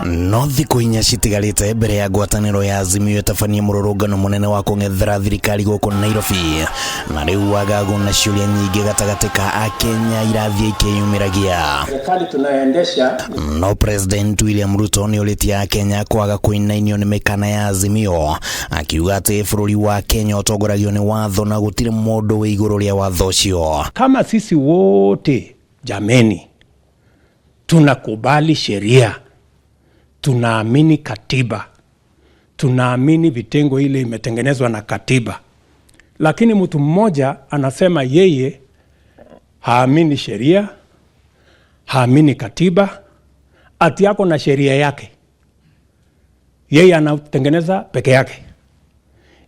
No thikũ 4 citigarĩte mbere ya ngwatanĩro ya Azimio ĩtabanie mũrũrũngano mũnene wa kũng'ethera thirikari gũkũ Nairobi, na rĩu wagagu na ciũria nyingĩ gatagatĩ ka Akenya irathiĩ ikĩyumĩragia. Serikali tunayoendesha. No President William Ruto nĩ ũrĩtie Akenya kwaga kũinainio nĩ mĩkana ya Azimio, akiuga atĩ bũrũri wa Kenya ũtongoragio nĩ watho na gũtirĩ mũndũ wĩ igũrũ rĩa watho ũcio. Kama sisi wote jameni, tunakubali sheria, tunaamini katiba, tunaamini vitengo ile imetengenezwa na katiba, lakini mtu mmoja anasema yeye haamini sheria, haamini katiba, ati yako na sheria yake, yeye anatengeneza peke yake,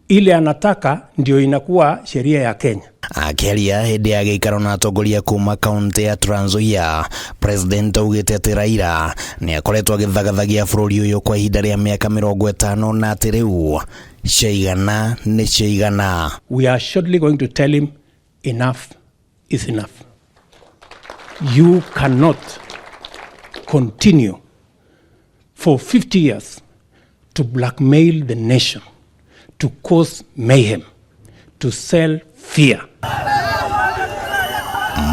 ile anataka ndio inakuwa sheria ya Kenya. Akĩaria hĩndĩ ya gĩikaro na atongoria kuma kaunti ya Trans Nzoia, President augĩte atĩ Raila nĩ akoretwo agĩthagathagia bũrũri ũyũ kwa ihinda rĩa mĩaka 50 na atĩ rĩu ciaigana nĩ ciaigana. We are shortly going to tell him enough is enough. You cannot continue for 50 years to blackmail the nation, to cause mayhem, to sell fear.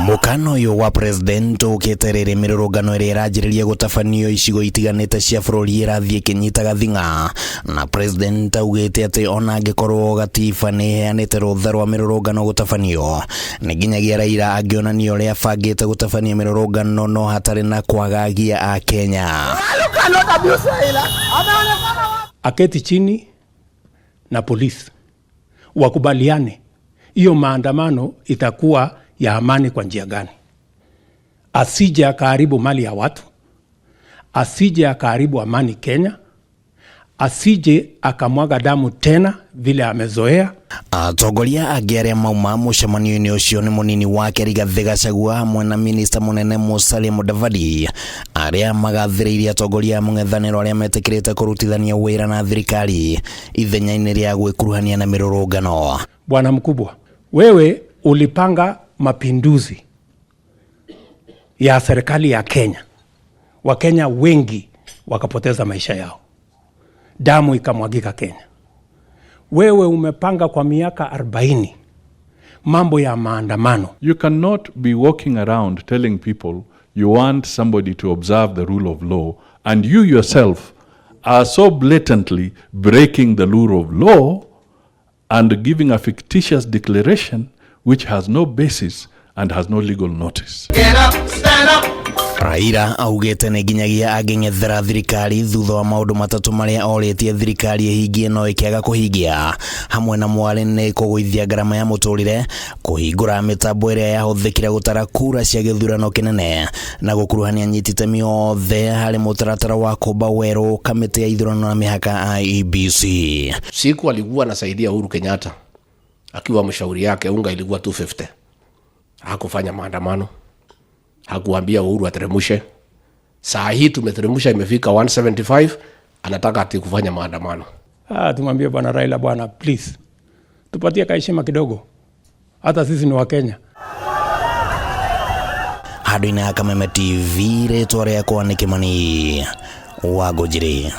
Mũkana ũyũ wa president ũkĩte rĩrĩ mĩrũrũngano ĩrĩa ĩranjĩrĩria gũtabanio icigo itiganĩte cia bũrũri ĩrathiĩ ĩkĩnyitaga thing'a, na president augĩte atĩ ona angĩkorwo gatiba nĩ ĩheanĩte rũtha rwa mĩrũrũngano gũtabanio, nĩ nginyagia Raila angĩonania ũrĩa abangĩte gũtabania mĩrũrũngano no hatarĩ na kwagagia Akenya. Aketi chini na polisi wakubaliane hiyo maandamano itakuwa ya amani kwa njia gani, asije akaharibu mali ya watu, asije akaharibu amani Kenya, asije akamwaga damu tena vile amezoea. Atongoria angĩ arĩa mauma mũcemanio-inĩ ũcio nĩ mũnini wake Rigathĩ Gachagua hamwe na minista mũnene Musalia Mudavadi, arĩa magathĩrĩirie atongoria a mũng'ethanĩro arĩa metĩkĩrĩte kũrutithania wĩra na thirikari ithenya-inĩ rĩa gwĩkuruhania na mĩrũrũngano. Bwana mkubwa, wewe ulipanga mapinduzi ya serikali ya Kenya, Wakenya wengi wakapoteza maisha yao, damu ikamwagika Kenya. Wewe umepanga kwa miaka 40 mambo ya maandamano. You cannot be walking around telling people you want somebody to observe the rule of law and you yourself are so blatantly breaking the rule of law and giving a fictitious declaration which has no basis and has no legal notice. Get up, stand up. Raila augĩte nĩ nginyagia angĩng'ethera thirikari thutha wa maũndũ matatũ marĩa orĩtie thirikari ĩhingie no ĩkĩaga kũhingia, hamwe na mwarĩ nĩ kũgũithia ngarama ya mũtũrĩre, kũhingũra mĩtambo ĩrĩa yahũthĩkire gũtara kura cia gĩthurano kĩnene, na gũkuruhania anyiti itemi othe harĩ mũtaratara wa kũmba werũ kamĩtĩ ya ithurano na mĩhaka IEBC. Siku alikuwa anasaidia Uhuru Kenyatta akiwa mshauri yake, unga ilikuwa 250. Hakufanya maandamano, hakuambia Uhuru ateremushe. Saa hii tumeteremusha imefika 175, anataka ati kufanya maandamano. Tumwambie bwana Raila, bwana please, tupatie kaheshima kidogo, hata sisi ni Wakenya. Handũ-inĩ ha Kameme TV, rĩtwa rĩakwa nĩ Kĩmani wa Ngũnjiri.